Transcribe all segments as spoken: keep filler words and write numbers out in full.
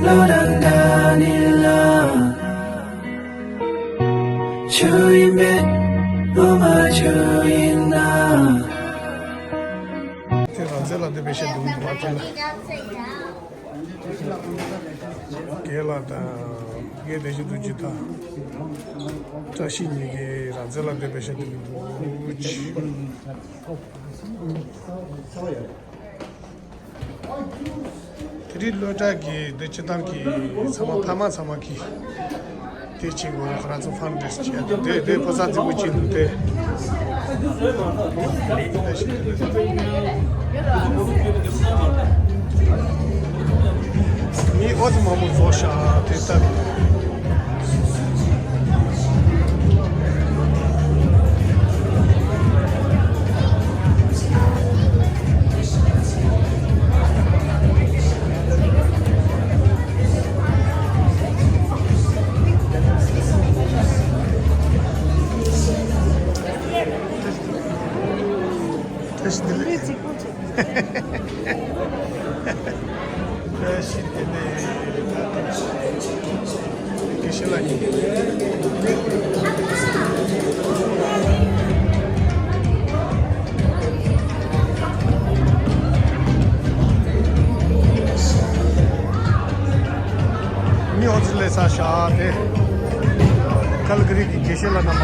བློ་རང་འདྲ་ནི་ལ། ཆོས་ཡིན་མེད་བློ་མ་ཆོས་ཡིན་ན། དེ་རང་བཙན་ལ་འདོད་པའི་ཤ་འདུག་མ་དེ་ལ། རྒན་ལགས་དང་རྒན་བདེ་ཆེན་རྡོ་རྗེ་དང་བཀྲ་ཤིས་གཉིས་ཀྱིས་རང་བཙན་ལ་འདོད་པའི་ཤ་འདུག་མི་འདུག་དེ་རིང་སློབ་གྲྭ་གི་འདི་སྤྱི་བཏང་གི་ཚང་མ་ཕ་མ་ཚང་མ་གི་དེ་བྱེད་དགོས་ར། ཁོ་རང་ཚོ་ཕན་རེས་བྱེད་ཡ་དེ་དེ་ཕོ་གསར་རྫིག་པོ་གཅིག་འདུག་དེ། མི་ཨོ་ཙི་མང་པོ་རྫོགས་ཤག་དེ་ལྟར། བཀྲ་ཤིས་བདེ་ལེགས། བཀྲ་ཤིས་བདེ་ལེགས། དགེ་བཤེས་ལགས་ཀྱིས། མི་ཨོ་ཙི་སླེབས་ཚར་ཤག་དེ། ཁལ་ག་རི་གི་དགེ་བཤེས་ལགས་རྣམ་པ།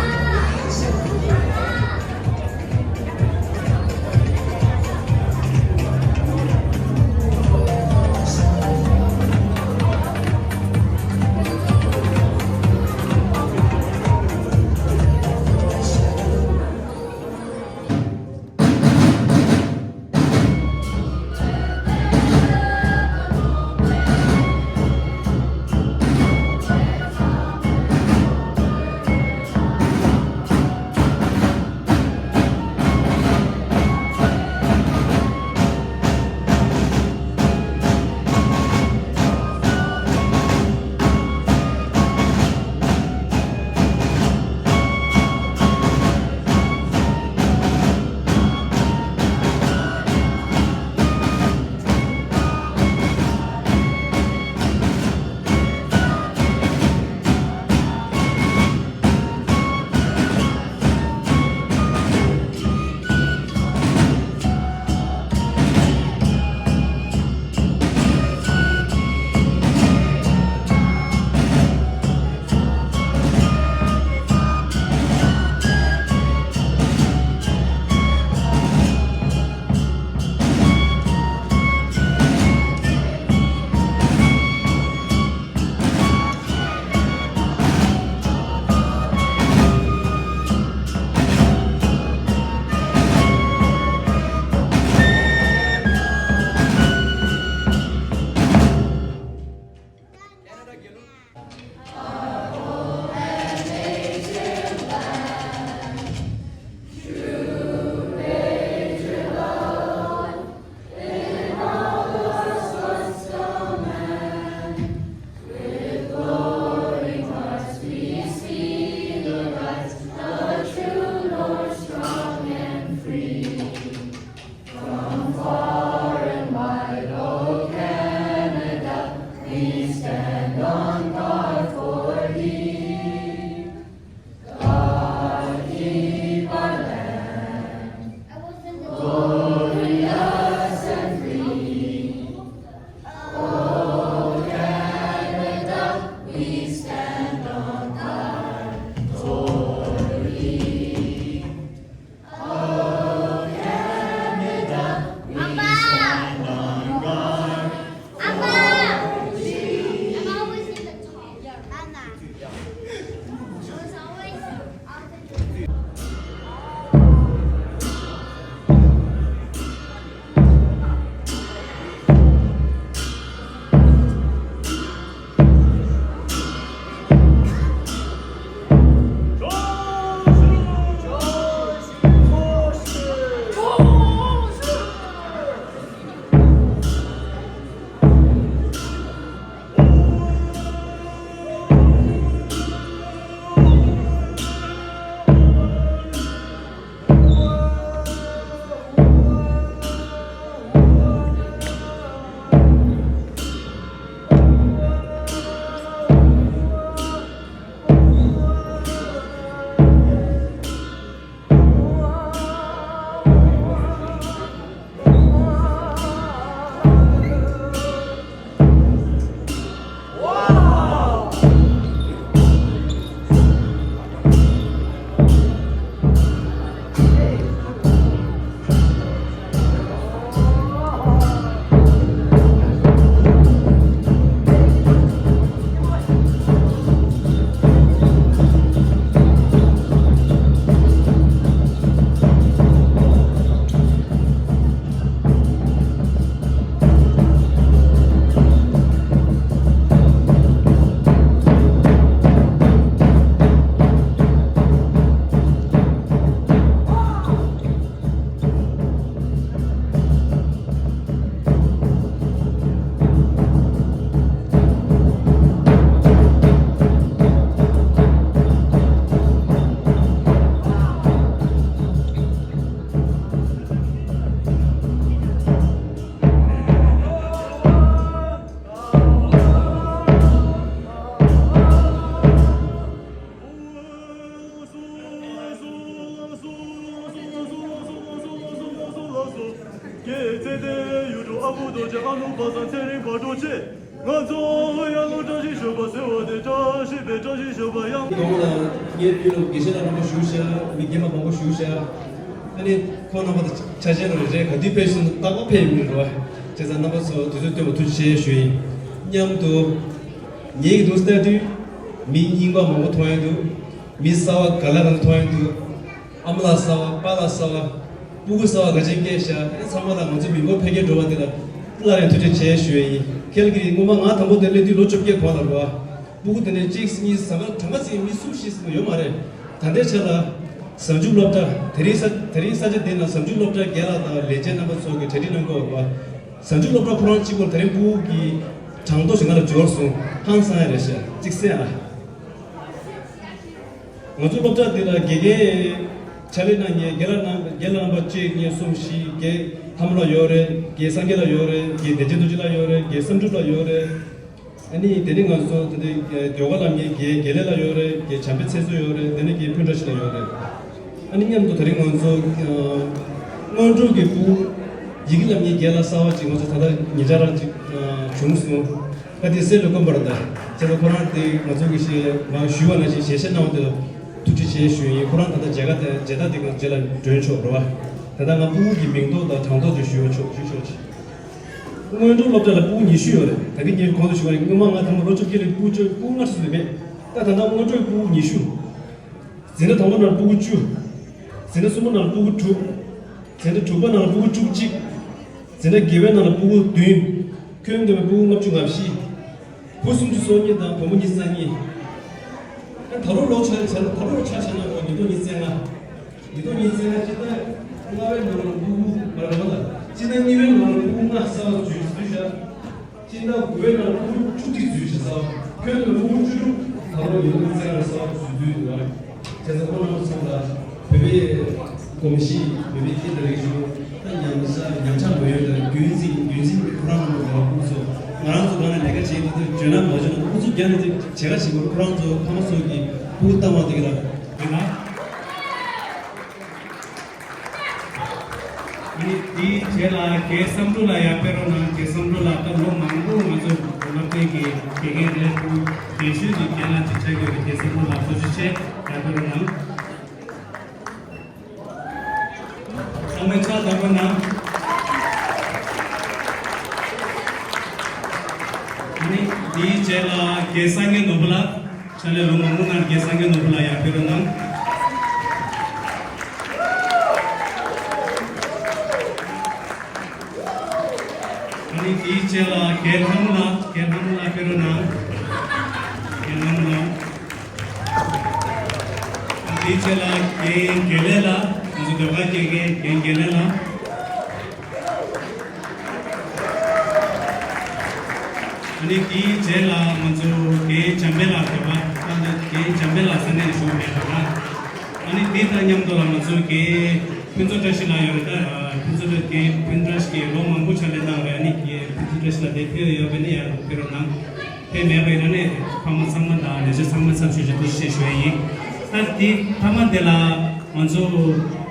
པ་སངས་ཚེ་རིང་བག་གྲོ་ཆེ། ང་ཚོ་ཡར་ལོ་བཀྲ་ཤིས་ཞོགས་པ་ཟེར་བ་དེ་བཀྲ་ཤིས་པའི་བཀྲ་ཤིས་ཞོགས་པ་ཡང་། གོང་ལ་ངའི་དུས་ལ་དགེ་བཤེས་ལགས་རྣམ་པ་བཞུགས་ཤག་མི་རྒན་པ་མང་པོ་བཞུགས་ཤག་ཨ་ནི་ཁོང་རྣམ་པ་དང་ཆ་ཤས་རེ་རེ་ག་དུས་ཕེབས་སོང་རྟག་པར་ཕེབས་ཡོང་གི་རེད་བ། བྱས་ཙང་རྣམ་པ་ཚོ་དུས་ཚོད་བཏོན་པ་ཐུགས་རྗེ་ཆེ་ཞུ་ཡིན། མཉམ་དུ་ངེད་ཀྱི་འདུག་ལྟ་དུས་མི་རྙིང་པ་མང་པོ་མཐོང་ཡོང་འདུག་མི་གསར་བ་ག་ལ་ག་ལ་མཐོང་ཡོང་འདུག་ཨ་མ་ལགས་གསར་བ། པཱ་ལགས་གསར་བ། སྤུ་གུ་གསར་བ་ག་ཅན་སྐད་ཤར། ཨེ་ཚང་མ་ལ་ང་ཚོ་མི་འབོར་འཕེལ་རྒྱས་འགྲོ་བ་འདི་ལ་སླར་ཡང་ཐུགས་རྗེ་ཆེ་ཞུ་ཡ་ཡིན། ཁེལ་གི་རེད། སྔོན་མ་ང་དང་པོ་དེ་སླེབས་དུས་ལོ་བཅོ་བརྒྱད་གོང་ལ་རེད་བ། སྤུ་གུ་དེ་ནས་གཅིག་གཉིས་ཟ་མ་གྲངས་ཀ་ཚིག་མི་གསུམ་བཞི་ཟིན་པ་ཡོད་མ་རེད། ད་ལྟའི་ཆ་ལ་གཟའ་མཇུག་སློབ་གྲྭ་དེ་རིང་ས་དེ་རིང་ས་ཆ་འདི་ན་གཟའ་མཇུག་སློབ་གྲྭ་རྒན་ལགས་དང་ལས་བྱེད་རྣམ་པ་ཚོ་གི་གྲ་སྒྲིག་གནང་དགོས་པ། གཟའ་མཇུག་སློབ་གྲྭ་ཁོ་རང་གཅིག་པོ་དེ་རིང་སྤུ་གུ་གི་གྲངས་ཐོ་ཞིག་ང་ལ་འབྱོར་སོང་། ཧང་སང་ཡ་རེད་ཤག་གཅིག་གསན་ཨ། ང་ཚོ་སློབ་གྲྭ་འདི་ལ་དགེ་རྒན་ཕྱག་ལས་གནང་མཁན་རྒན་ལགས་རྣམ་རྒན་ལགས་རྣམ་པ་གཅིག་གཉིས་གསུམ་བཞི། རྒན་ལྷ་མོ་ལགས་ཡོད་རེད། རྒན་སངས་རྒྱས་ལགས་ཡོད་རེད། རྒན་བདེ་ཆེན་རྡོ་རྗེ་ལགས་ཡོད་རེད། རྒན་བསམ་གྲུབ་ལགས་ཡོད་རེད། ཨ་ནི་དེ་ནི་ང་ཚོ་དེ་ནི་ཟློས་གར་བསླབ་མཁན་རྒན་དགེ་ལེགས་ལགས་ཡོད་རེད། རྒན་བྱམས་པའི་ཚེ་བསོད་ཡོད་རེད། དེ་ནི་རྒན་ཕུན་བཀྲ་ཤིས་ལགས་ཡོད་རེད། ཨ་ནི་མཉམ་དུ་དེ་རིང་ང་ཚོ་སྔོན་འགྲོ་གི་སྤུ་ཡི་གེ་བསླབ་མཁན་རྒན་ལགས་གསར་བ་ཅིག་ང་ཚོ་ད་ལྟ་ཉེ་ཆར་རང་ཅིག་བྱུང་སོང་། ཨ་དེ་སྲས་ལ་དཀོན་པར་ད། བྱས་ཙང་ཁོ་རང་དེ་ང་ཚོ་གི་ཞེ་ང་ཞུས་པ་ནང་བཞིན་ཞལ་བཞེས་གནང་བ་དེ་ལ་ཐུགས་རྗེ་ཆེ་ཞུ་ཡིན། ཁོ་རང་ད་ལྟ་མཇལ་ཁ་དེ་མཇལ་དར་དེ་ང་རྗེས་ལ་སྒྲོན་ཆོག་རེད་བ། ད་ལྟ་ང་སྤུ་གུ་གི་མིང་ཐོ་དང་གྲངས་ཐོ་ཅིག་ཞུ་བ་ཆོག་ཞུ་ཆོག་ཅིག་སྔོན་འགྲོ་སློབ་གྲྭ་ལ་སྤུ་གུ་ཉི་ཤུ་ཡོད་རེད། ད་གིན་ངས་གོང་དུ་ཞུས་པ་ནང་བཞིན་སྔོན་མ་ང་ཚང་མ་ལོ་བཅོ་བརྒྱད་ལ་སྤུ་གུ་བཅུ་སྤུ་གུ་ལྔ་ཙམ་ཟིན་མེད། ད་ད་ལྟ་སྔོན་འགྲོའི་སྤུ་གུ་ཉི་ཤུ། འཛིན་གྲྭ་དང་པོ་ནང་ལ་སྤུ་གུ་བཅུ། འཛིན་གྲྭ་གསུམ་པ་ནང་ལ་སྤུ་གུ་དྲུག་འཛིན་གྲྭ་དྲུག་པ་ནང་ལ་སྤུ་གུ་བཅུ་གཅིག་འཛིན་གྲྭ་བརྒྱད་པའི་ནང་ལ་སྤུ་གུ་བདུན། ཁྱོན་བསྡོམས་པའི་སྤུ་གུ་ལྔ་བཅུ་ང་བཞི། བུ་སུམ་ཅུ་སོ་གཉིས་དང་བུ་མོ་ཉི་ཤུ་རྩ་གཉིས། ད་ལོ་ལོ་ཆ་ཆ་ད་ལོ་ཆ་བཞག་ན་ཉིས་སྟོང་ཉི་ཤུ་རྩ་ལྔ། ཉིས་སྟོང་ཉི་ཤུ་རྩ་ལྔ་སྤྱི་ཟླ་ལྔ་པའི་ནང་ལ་སྤུ་གུ་མ་རེད་པ། ལ་སྤྱི་ཟླ་གཉིས་པའི་ནང་ལ་སྤུ་གུ་ལྔ་གསར་བ་འཛུལ་འཛུལ་བཞག་སྤྱི་ཟླ་དགུ་པའི་ནང་ལ་སྤུ་གུ་བཅུ་གཅིག་འཛུལ་བཞག་གསར་བ། ཁྱོན་བསྡོམས་སྤུ་གུ་བཅུ་དྲུག་ད་ལོ་ཉིས་སྟོང་ཉི་ཤུ་རྩ་ལྔ་གསར་བ་འཛུལ་འཛུལ་འདུག་ལ། བྱས་ཙང་ཁོང་རྣམ་པ་ཚོ་ལ་བོད་པའི་གོམས་གཤིས། བོད་པའི་སྐད་དང་རིག་གཞུང་། ད་ཉམས་ཆག་ཉམས་ཆག་མ་ཡོང་དང་རྒྱུན་འཛིན་རྒྱུན་འཛིན་ཁོ་རང་རང་ལ་དགོས་པ། ཁོང་ཚོ་ང་རང་ཚོ་སྒང་ལ་ལས་ཀ་བྱེད་དུས་ཚོད་འཇོན་ན་མ་འཇོན་ན་ཨུ་ཚུགས་རྒྱག་ནས་བྱེད་ག་བྱེད་དགོས། ཁོ་རང་ཚོ་ཕ་མ་ཚོ་གི་སྤུ་གུ་བཏང་བ་དེ་ག་ལ་ཡོད་ན། ཨ་ནི་དེའི་རྗེས་ལ་རྒན་བསམ་གྲུབ་ལགས་ཡར་ཕེབས་རོགས་གནང་། རྒན་བསམ་གྲུབ་ལགས་ད་ལོ་མང་པོ་ང་ཚོ་སློབ་གྲྭའི་གི་དགེ་རྒན་རེད། རྒན་ཤོས་ཀྱི་རྒན་ལགས་ཅིག་ཆགས་ཡོད་པའི་རྒན་བསམ་གྲུབ་ལགས་ཐུགས་རྗེ་ཆེ། ཡར་ཕེབས་རོགས་གནང་། ཚང་མས་ཕྱག་བརྡབ་རོགས་གནང་། ཨ་ནི་དེའི་རྗེས་ལ་རྒན་སངས་རྒྱས་ནོར་བུ་ལགས། ཕྱག་ལས་ལོ་མང་པོ་གནང་རྒན་སངས་རྒྱས་ནོར་བུ་ལགས་ཡར་ཕེབས་རོགས་གནང་། ཨ་ནི་དེའི་རྗེས་ལ་རྒན་ལྷ་མོ་ལགས། རྒན་ལྷ་མོ་ལགས་ཕེབས་རོགས་གནང་། རྒན་ལྷ་མོ་ལགས། དེའི་རྗེས་ལ་རྒན་དགེ་ལེགས་ལགས། ང་ཚོ་ཟློས་གར་དགེ་རྒན་རྒན་དགེ་ལེགས་ལགས། ཨ་ནི་དེའི་རྗེས་ལ་ང་ཚོ་རྒན་འཇམ་དཔལ་ལགས། ཟློས་གར་ད་ལྟ་རྒན་འཇམ་དཔལ་ལགས་ས་གནས་ནས་བཞུགས་མེད་པ་ལ། ཨ་ནི་དེ་དང་མཉམ་དུ་ལ་ང་ཚོ་རྒན་ཕུན་ཚོགས་བཀྲ་ཤིས་ལགས་ཡོད་རེད། ད་ཕུན་ཚོགས་བཀྲ་རྒན་ཕུན་བཀྲ་ཤིས་ཀྱིས་ལོ་མང་པོ་ཕྱག་ལས་གནང་རེད། ཨ་ནི་རྒན་ཕུན་ཚོགས་བཀྲ་ཤིས་ལགས་དེ་ཕེབས་ཡོད་པ་ནི་ཡར་ཕེབས་རོགས་གནང་། དེ་མེད་པའི་ནང་ནས་ཕ་མ་ཚང་མ་དང་ལས་བྱེད་ཚང་མ་ཚབ་ཞུ་ཞུ་ཐུགས་རྗེ་ཆེ་ཞུ་ཡ་ཡིན། ད་དེ་མཐའ་མ་དེ་ལ་ང་ཚོ་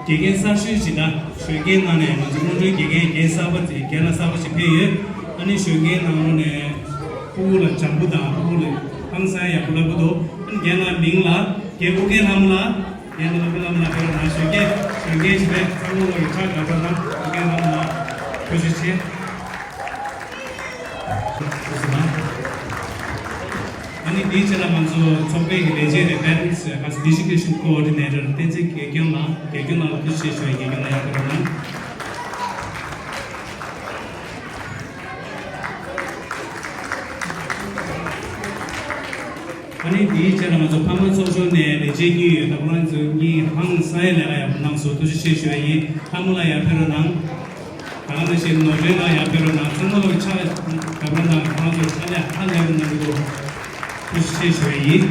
དགེ་རྒན་གསར་ཤོས་ཅིག་ད་གཞོན་སྐྱེས་ནང་ནས་ང་ཚོ་སྔོན་འགྲོའི་དགེ་རྒན་རྒན་གསར་པ་ཅིག་རྒན་ལགས་གསར་པ་ཅིག་ཕེབས་ཡོད། ཨ་ནི་གཞོན་སྐྱེས་ནང་ལོགས་ནས་ཕྲུ་གུ་ལ་བྱམས་པོ་དང་ཕྲུ་གུ་ལ་ཧང་སང་ཡག་པོ་ལབ་ཀྱི་འདུག་ཨ་ནི་རྒན་ལགས་མིང་ལ་རྒན་ཨུ་རྒྱན་ལྷ་མོ་ལགས། རྒན་ལྷ་མོ་ལགས་ཕེབས་རོགས་གནང་། གཞོན་སྐྱེས་གཞོན་སྐྱེས་ཞིག་རེད། ཚང་མ་ལོ་ཡི་ཕྱག་བརྡབ་རོགས་གནང་། ཨུ་རྒྱན་ལྷ་མོ་ལགས་ཐུགས་རྗེ་ཆེ། ཨ་ནི་དེའི་རྗེས་ལ་ང་ཚོ་ཚོགས་པའི་གི་ལས་བྱེད་རེད། Parents Education Coordinator བསྟན་འཛིན་དགེ་སྐྱོན་ལགས། དགེ་སྐྱོན་ལགས་ལ་ཐུགས་རྗེ་ཆེ་ཞུ་ཡ། དགེ་སྐྱོན་ལགས་ཡར་ཕེབས་རོགས་གནང་། ཨ་ནི་དེའི་རྗེས་ལ་ང་ཚོ་ཕ་མ་ཚོགས་ཆུང་ནས་ལས་བྱེད་གཉིས་ཡོད། ད་ཁོ་རང་ཚོ་གཉིས་ཧང་སང་ཡ་ལས་ཀ་ཡག་པོ་གནང་སོང་། ཐུགས་རྗེ་ཆེ་ཞུ་ཡ་ཡིན། ལྷ་མོ་ལགས་ཡར་ཕེབས་རོགས་གནང་། ད་ག་ནང་བཞིན་ནོར་སྒྲོན་ལགས་ཡར་ཕེབས་རོགས་གནང་། ཚང་མ་ལོག་ཕྱག་བརྡབ་རོགས་གནང་། ཁོ་རང་ཚོ་ཕྱག་ལས་ཧ་ལས་པ་གནང་གི་འདུག་ཐུགས་རྗེ་ཆེ་ཞུ་ཡ་ཡིན།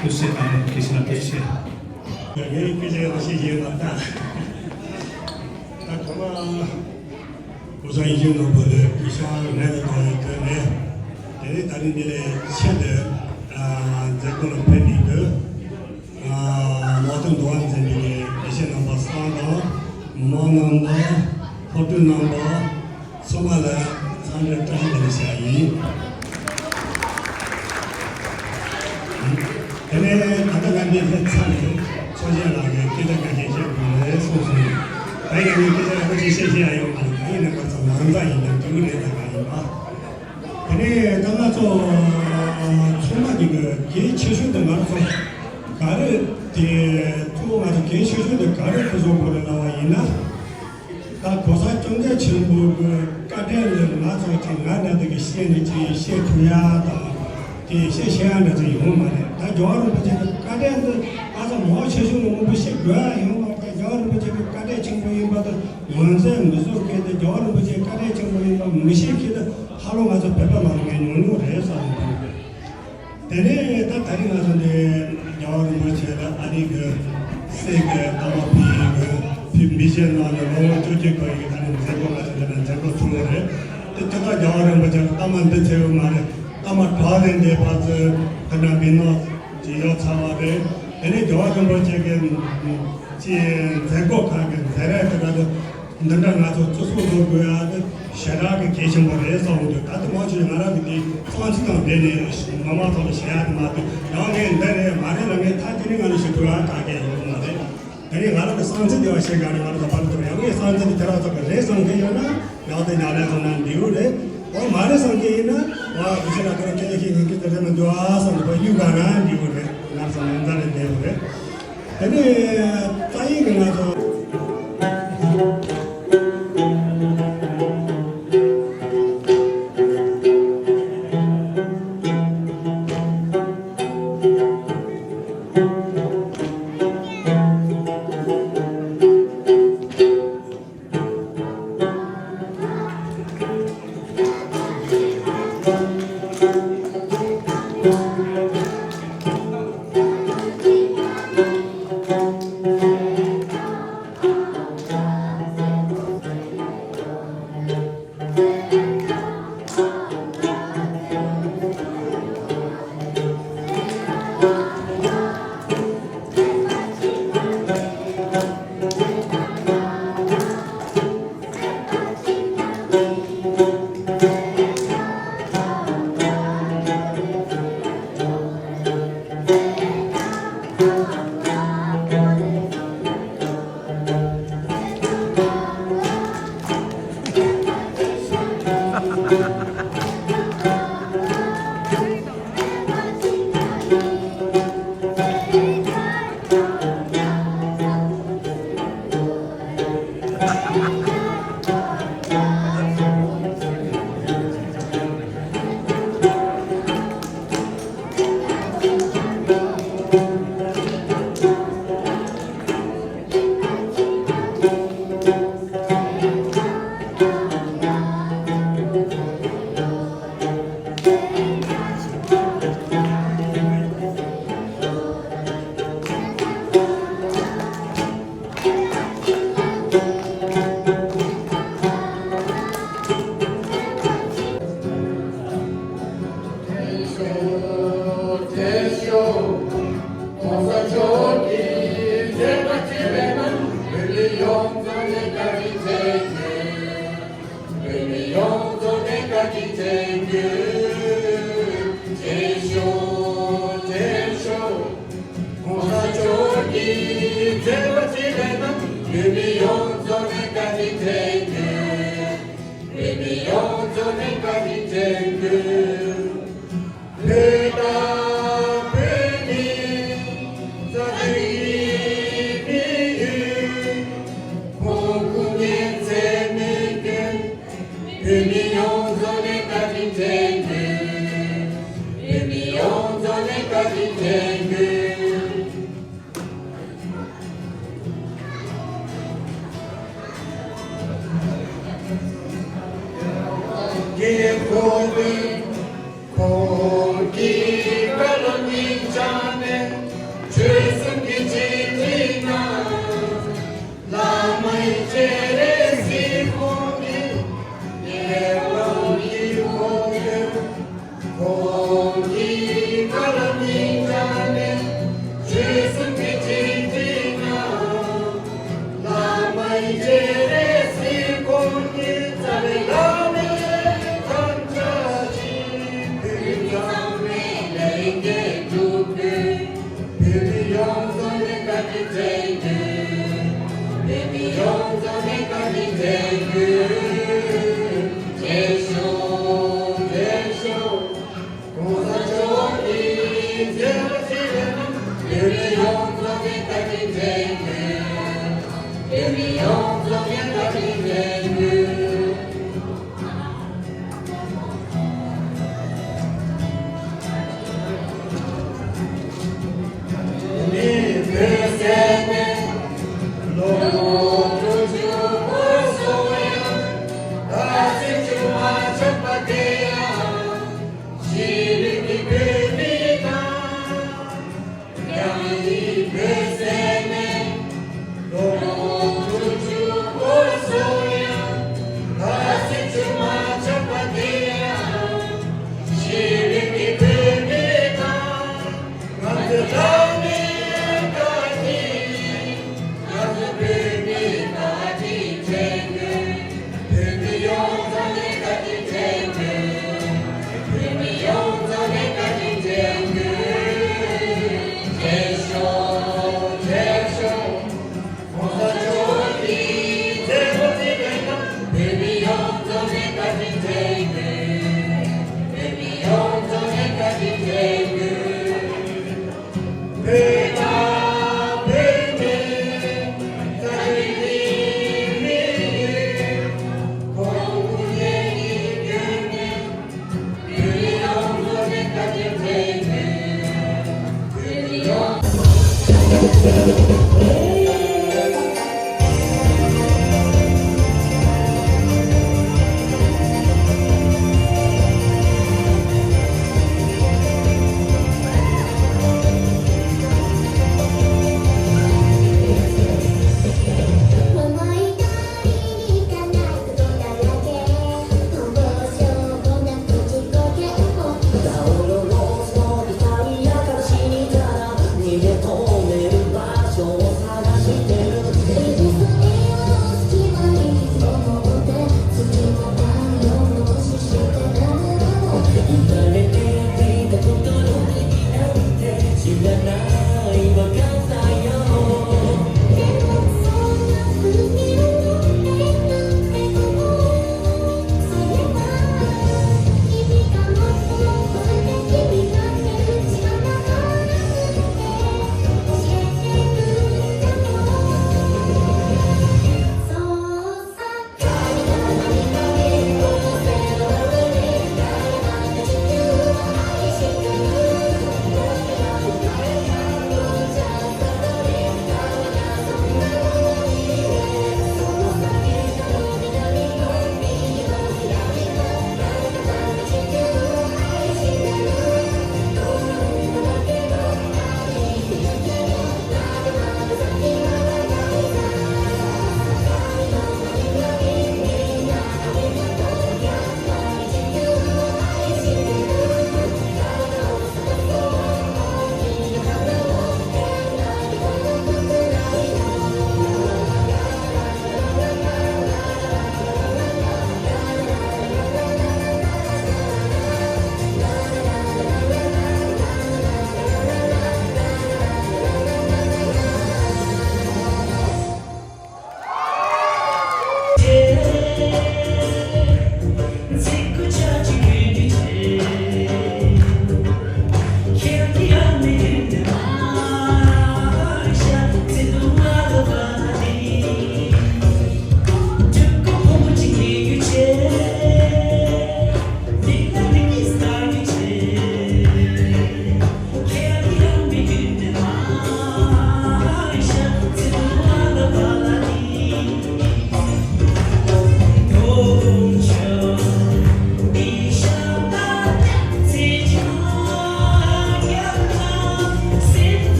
ཐུགས་རྗེ་ཆེ་དང་དགེ་བཤེས་ལགས་ཐུགས་རྗེ་ཆེ། ངའི་སྐད་ཆ་ཡག་པོ་བཤད་ཀྱི་ཡོད་པ་ལྟར། ད་ཐོག་མ་༸གོང་ས་ཡིད་བཞིན་ནོར་བུ་ལགས་སྐུ་ཞབས་ངོས་ནས་གཏོང་བའི་དོན་ནས། དེ་ནས་ད་རིང་འདི་ལས་ཆེད་དུ་ཨ་ མཛད་སྒོ་ལ་ཕེབས་པའི་དུས། ཨ། ནང་དོན་འདུ་བ་འཛིན་པའི་དགེ་བཤེས་རྣམ་པ་གསུམ་དང་། མི་མང་རྣམ་པ། སློབ་ཕྲུག་རྣམ་པ། ཚང་མ་ལ་འཚམས་འདྲི་བཀྲ་ཤིས་བདེ་ལེགས་ཞུ་ཡ་ཡིན། དེ་ནས་ད་ལྟ་ང་འདིར་སླེབས་ཚར་ནས་ཚོགས་གཞོན་ལགས་ཀྱིས་སྐད་ཆ་འགའ་ཤས་བཤད་དགོས་རེད་གསུངས་སོང་། ད་ཡིན་ན་ངས་སྐད་ཆ་ཡག་པོ་ཅིག་བཤད་ཤེས་ཡ་ཡོད་མ་རེད། ད་ཡིན་ན་ཁ་སང་ལང་ཚ་ཡིན་ན་འགྲིག་གི་རེད། ད་ག་ཡིན་པ། དེ་ནས་ད་ང་ཚོ་ཚང་མ་གི་གལ་ཆེ་ཤོས་དེ་ང་ཚོ་ག་རེ་དེ་ཐུག་ང་ཚོ་གལ་ཆེ་ཤོས་དེ་ག་རེ་ཐུག་སོང་དགོས་རེད་ལབ་པ་ཡིན་ན། ད་གོང་ས་སྐྱབས་མགོན་ཆེན་པོ་གི་བཀའ་དྲིན་ལ་ང་ཚོ་ཅིག་ང་འདྲ་དེ་གི་བཤད་ནས་ཅིག་བཤད་ཐུབ་ཡ་དང་དེ་བཤད་ཤེས་ཡ་འདྲ་ཅིག་ཡོང་མ་རེད། ད་རྒྱལ་བ་རིན་པོ་ཆེ་གི་བཀའ་དྲིན་དེ་ང་ཚོ་མང་ཆེ་ཤོས་ངོ་མ་བཤད་དགོས་ཡ་ཡོང་མ་རེད། རྒྱལ་བ་རིན་པོ་ཆེ་གི་བཀའ་དྲིན་ཆེན་པོ་ཡིན་པ་དང་། ངོས་འཛིན་མི་བཟོ་མཁན་དེ་རྒྱལ་བ་རིན་པོ་ཆེའི་བཀའ་དྲིན་ཆེན་པོ་ཡིན་པ་མི་ཤེས་མཁན་དེ་ཧ་ལོ་ང་ཚོ་བོད་པ་མང་ནས་ཉུང་ཉུང་རེད་བསམ་གྱི་འདུག་དེ་ནས་ད་ད་རིང་ང་ཚོ་འདི་རྒྱལ་བ་རིན་པོ་ཆེ་ལ་ཨ་རི་གི་སྲས་ཀྱི་ལྟ་བ་ཕུལ་ཡིན་གི་ཕུལ་མི་བྱེད་ནང་ནས་ལོ་ངོ་བཅུ་གཅིག་པ་ཡི་ད་རིང་མཛད་སྒོ་ང་ཚོ་འདི་ན་མཛད་སྒོ་ཚུགས་པ་རེད། དེ་ཅི་ལྟར་རྒྱལ་བ་རིན་པོ་ཆེ་ལ་ལྟ་མ་འདི་ཚེ་བོ་མ་རེད། ལྟ་མ་གྲགས་ལས་འདས་པ་ཚོ་དེ་འདྲ་མི་སྣ་ཅིག་ཡོད་ཚར་བ་རེད། དེ་ནས་རྒྱལ་བ་རིན་པོ་ཆེ་གི་ཅིག་མཛད་སྒོ་ཁག་གི་མཛད་ར་དེ་འདྲ་དེ། འདི་འདྲ་ང་ཚོ་བརྩི་སྲུང་བཟོ་དགོས་ཡ་དེ་ཞེ་དྲག་གི་གལ་ཆེན་པོ་རེད་བསམ་འདུག་ད་ལྟ་མང་ཆེ་ང་རང་གི་དེ་སང་ཚིག་དང་འབྲེལ་ནས་མི་མང་ཚོ་ལ་བཤད་ཡ་དེ་མ་གཏོགས། ཡང་ངས་འདི་རེད་མ་རེད་ལ་ངས་ཐག་དེ་རིང་ང་ལ་ཞུ་ཐུབ་ཡ་ག་གེ་ཡོད་མ་རེད། དེ་རིང་ང་རང་གི་སང་ཚིག་དེ་བ་བཤད་ག་ནས་ང་རང་ཚོ་ཕར་ཐུབ་ཡ། ངས་སང་ཚིག་དེ་ཁྱེད་རང་ཚོ་གི་རེད་བསམ་གི་ཡོད་ན་ཡག་དེ་ཉག་ལས་བཟོ་ན་འགྲིག་གི་རེད། འོ་མ་རེད་བསམ་གི་ཡིན་ན་འོ་དེ་ཕྱིར་ལ་ཁོ་རང་སྐད་ཆ་ཤེས་ཡིན་གི་དེ་རེད་མི་འདུག་ཨ་བསམ་དུ་བ་གཡུག་ག་ན་འགྲིག་གི་རེད། ང་རང་ཚོ་ང་ཚོ་རེད་འདྲ་གི་རེད། དེ་ནས་རྩ་ཡིག་གི་ང་ཚོ། བོད་མི་ཡོངས་རྫོགས་ནས་བཀའ་དྲིན་དྲན་དགོས། བོད་མི་ཡོངས་རྫོགས་ནས་བཀའ་དྲིན་དྲན་དགོས། དགེ་བསྐོས་པའི་ཁོང་གི་བཀའ་སློབ་སྙིང་བཅངས་ནས་ཆོས་གསུམ་གྱི་སྤྱི་དྲིལ་ན། བླ་མའི་སྤྱན་རས་གཟིགས་ཁོང་གི་དགེ་སློང་གི་འཁོར་དུ། ཁོང་གི་བཀའ་སློབ་སྙིང་བཅངས་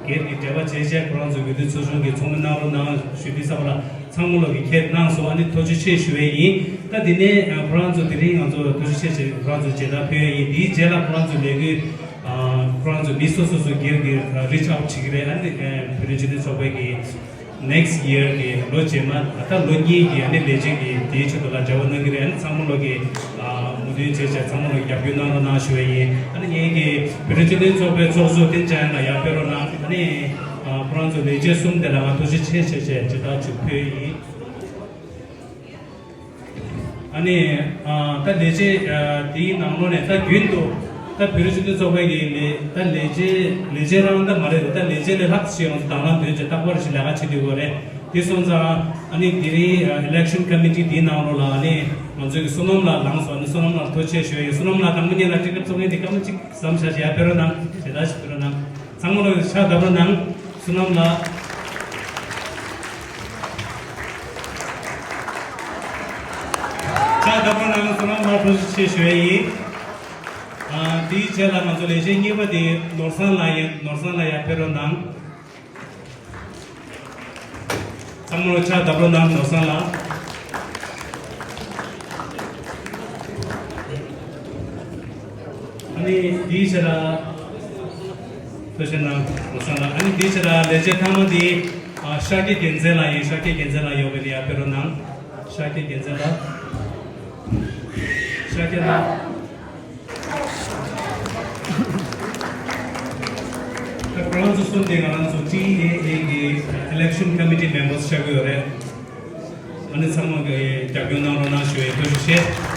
སྒེར་གྱི་འབྲེལ་བ་བྱས་བྱས་ཁོ་རང་ཚོ་འོས་བསྡུ་ཚོགས་ཆུང་གི་ཚོགས་མི་གནང་རོགས་གནང་ཞུ་དུས་ཙམ་པ་ལ་ཚང་མ་ལོག་གིས་ཁས་གནང་སོང་། ཨ་ནི་ཐུགས་རྗེ་ཆེ་ཞུ་བ་ཡིན། ད་དེ་ནས་ཁོ་རང་ཚོ་དེ་རིང་ང་ཚོ་ཐུགས་རྗེ་ཆེ་ཞེས་ཁོ་རང་ཚོ་མཇལ་དར་ཕུལ་ཡ་ཡིན། དེའི་རྗེས་ལ་ཁོ་རང་ཚོ་ལས་འགུལ་ཁོ་རང་ཚོ་མི་སོ་སོ་སོ་སྒེར་གྱི་reach out བྱེད་ཀྱི་རེད། ཨ་ནི་བོད་རིགས་སྤྱི་མཐུན་ཚོགས་པའི་གི next year གི་ལོ་རྗེས་མ་ད་ལོ་གཉིས་ཀྱི་ཨ་ནི་ལས་བྱེད་ཀྱི་དེའི་ཆེད་དུ་ལ་འབྲེལ་བ་གནང་གི་རེད། ཨ་ནི་ཚང་མ་ལོག་གི་མོས་མཐུན་བྱས་བྱས་ཚང་མ་ལོག་གི་རྒྱབ་སྐྱོར་གནང་རོགས་གནང་ཞུ་བ་ཡིན། ཨ་ནི་ངེད་ཀྱི་བོད་རིགས་སྤྱི་མཐུན་ཚོགས་པའི་ཚོགས་གཙོ་བསྟན་འཇགས་ལགས་ཡར་ཕེབས་རོགས་གནང་། ཨ་ནི་ཁོ་རང་ཚོ་ལས་བྱེད་གསུམ་དེ་ལ་ང་ཐུགས་རྗེ་ཆེ་ཞེས་བྱས་མཇལ་དར་ཅིག་ཕུལ་ཡིན། ཨ་ནི་ད་ལས་བྱེད་དེའི་ནང་ལོགས་ནས་ད་རྒྱུན་དུ་ད་བོད་རིགས་སྤྱི་མཐུན་ཚོགས་པའི་གི་ལས་ད་ལས་བྱེད་ལས་བྱེད་རང་ད་མ་རེད་དོ། ད་ལས་བྱེད་ལས་ལྷག་ཅིག་ང་ཚོ་དང་བླངས་དོན་བྱེད་རྟག་པར་ཞིག་ལས་ཀ་བྱེད་དུས་གོ་རེད། དེ་སོང་ཙང་ཨ་ནི་དེ་རིང་election committee དེའི་ནང་ལོགས་ལ་ཨ་ནི་ང་ཚོའི་གི་བསོད་ནམས་ལགས་ལངས་སོང་། ཨ་ནི་བསོད་ནམས་ལགས་ཐུགས་རྗེ་ཆེ་ཞུ་ཡ་ཡིན། བསོད་ནམས་ལགས་དང་པོ་ཉིད་ལ་དཀྲིག་ཁྲབ་བཙོང་མཁན་དེ་སྐར་མ་གཅིག་ཟམ་བཞག་བྱས་ཡར་ཕེབས་རོགས་གནང་། དེ་ལྟར་ཞིག་ཕེབས་རོགས་གནང་། ཚང་མ་ལོག་ཕྱག་བརྡབ་རོགས་གནང་། བསོད་ནམས་ལགས། ཕྱག་བརྡབ་རོགས་གནང་། བསོད་ནམས་ལགས་ཐུགས་རྗེ་ཆེ་ཞུ་ཡ་ཡིན། ཨ་དེའི་རྗེས་ལ་ང་ཚོ་ལས་བྱེད་གཉིས་པ་དེ་ནོར་བཟང་ལགས་ཡིན། ནོར་བཟང་ལགས་ཡར་ཕེབས་རོགས་གནང་། ཚང་མ་ལོག་ཕྱག་བརྡབ་རོགས་གནང་། ནོར་བཟང་ལགས། ཨ་ནི་དེའི་རྗེས་ལ་ཐུགས་རྗེ་གནང་། ནོར་བཟང་ལགས། ཨ་ནི་དེའི་རྗེས་ལ་ལས་བྱེད་མཐའ་མ་དེ་ཨ་ཤཱཀྱ་རྒྱལ་མཚན་ལགས་ཡིན། ཤཱཀྱ་རྒྱལ་མཚན་ལགས་ཡོད་པ་ཡིན་ན་ཡར་ཕེབས་རོགས་གནང་། ཤཱཀྱ་རྒྱལ་མཚན་ལགས། ཤཱཀྱ་ལགས། ད་ཁོ་རང་ཚོ་གསུམ་དེ་ང་རང་ཚོ་ཊི་ཨེ་ཨེ་གི་election committee members ཆགས་ཀྱི་ཡོད་རེད། ཨ་ནི་ཚང་མ་གི་རྒྱབ་སྐྱོར་གནང་རོགས་གནང་ཞུ་བའི་ཐུགས་རྗེ་ཆེ།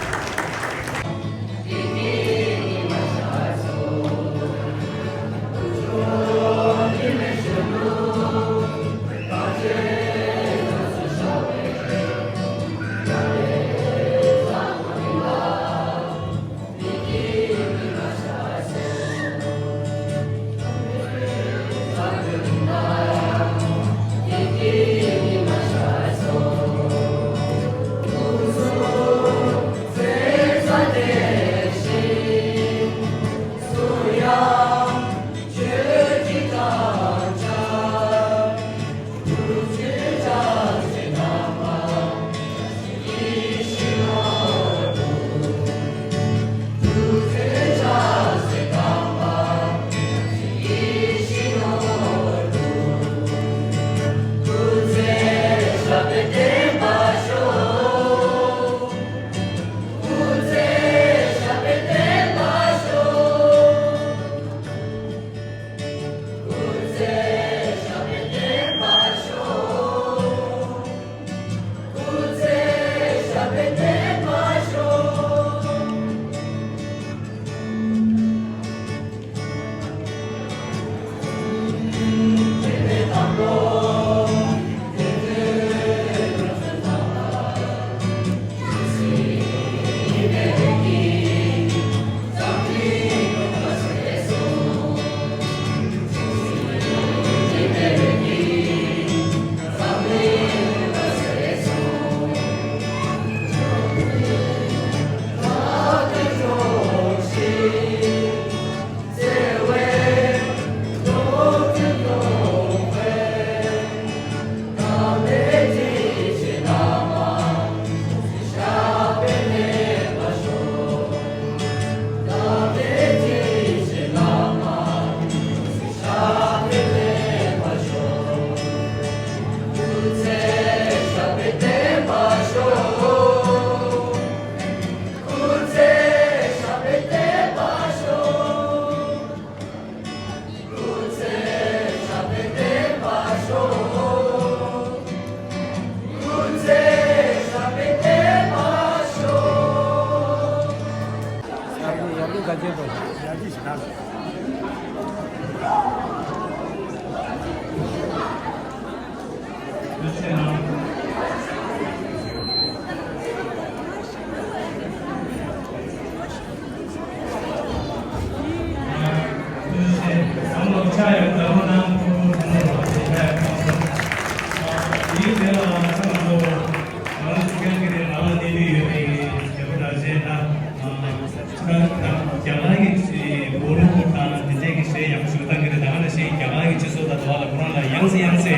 ཡང་སེ་ཡང་སེ་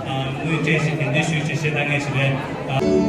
ཨ་དངུལ་སྤྲད་ཞིག་གདན་འདྲེན་ཞུས་ཞེས་བཤད་ད་ངས་ཞིག་རེད། ཨ།